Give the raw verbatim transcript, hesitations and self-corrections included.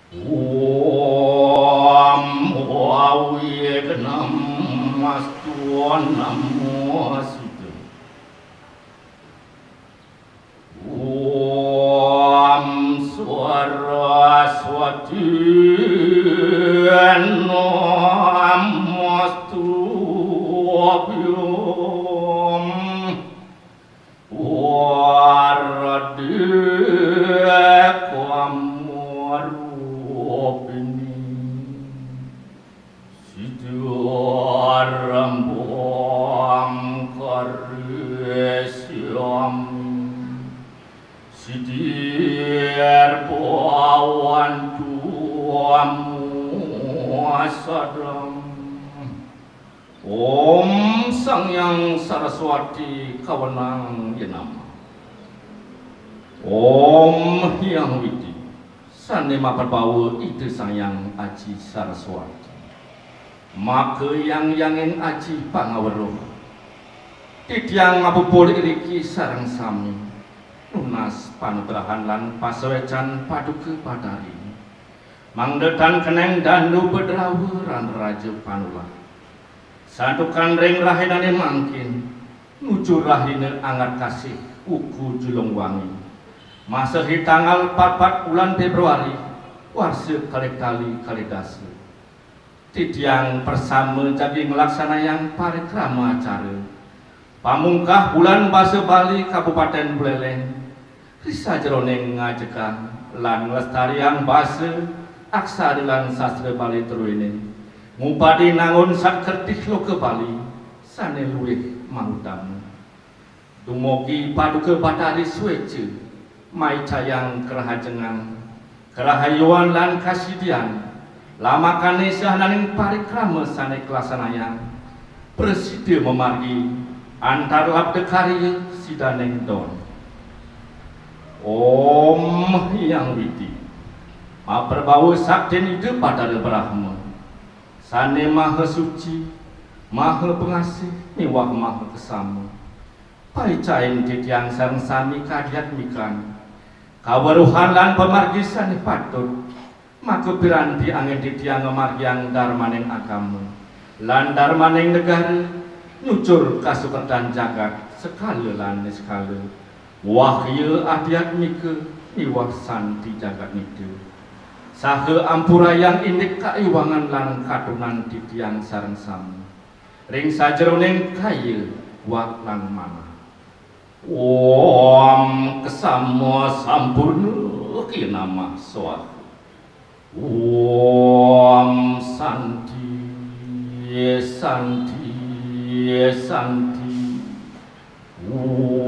Om Awignamastu Namo Siddham. Om Saraswati Namostubhyam. Warade Kamarupini. Siddharambham Karisyami. Siddhir Bhawantu Mama Sadam. Om Sang Hyang Saraswati Kawenang Yenama. Om Hyang Widi. Sane maperbawa Ida Sang Hyang Aji Saraswati. Maka Hyang Hyanging Aji Pangaweruh. Titiang mapupul iriki sareng sami. Nunas panugrahan lan pasawecan Paduka Batari. Mangda tan keneng dandu bedrawa ran raja panulah. Santukan ring rahinane mangkin, nuju rahina angat kasih wuku Julung Wangi. Masehi tanggal patpat bulan Februari, warsa kalih tali kalih dasa. Titiang persama jagi nglaksanayang parikrama acara. Pamungkah bulan basa Bali Kabupaten Buleleng, ri sajeroning ngajegang lan nglestariang basa, aksara lan sastra Bali druene, ngupadi nangun satkertih loka Bali sane luwih mautama. Dumugi Paduka Batari sueca maicayang karahajengan, karahayuan lan kasidian, lamakane sahananing parikrama sane kalaksanayang, prasida mamargi antar labda karya sidaning don. Om Hyang Widi, maperbawa saktin Ida Batara Brahma, sane maha suci, maha pangasih miwah maha kasama. Paicain titiang sareng sami kadiatmikan, kaweruhan lan pamargi sane patut, maka piranti anggen titiang ngamargiang darmaning agama lan darmaning negara, nyucur kasukertan jagat sekala lan niskala, wahya adiatmika miwah santi jagat nita. Saha ampurayang indik kaiwangan lan katunan titiang sareng sami. Ring sajeroning kaya, wak lan manah. Om Ksama Sampurna Kinamah Swaha. Om Santi, Santi, Santi. Om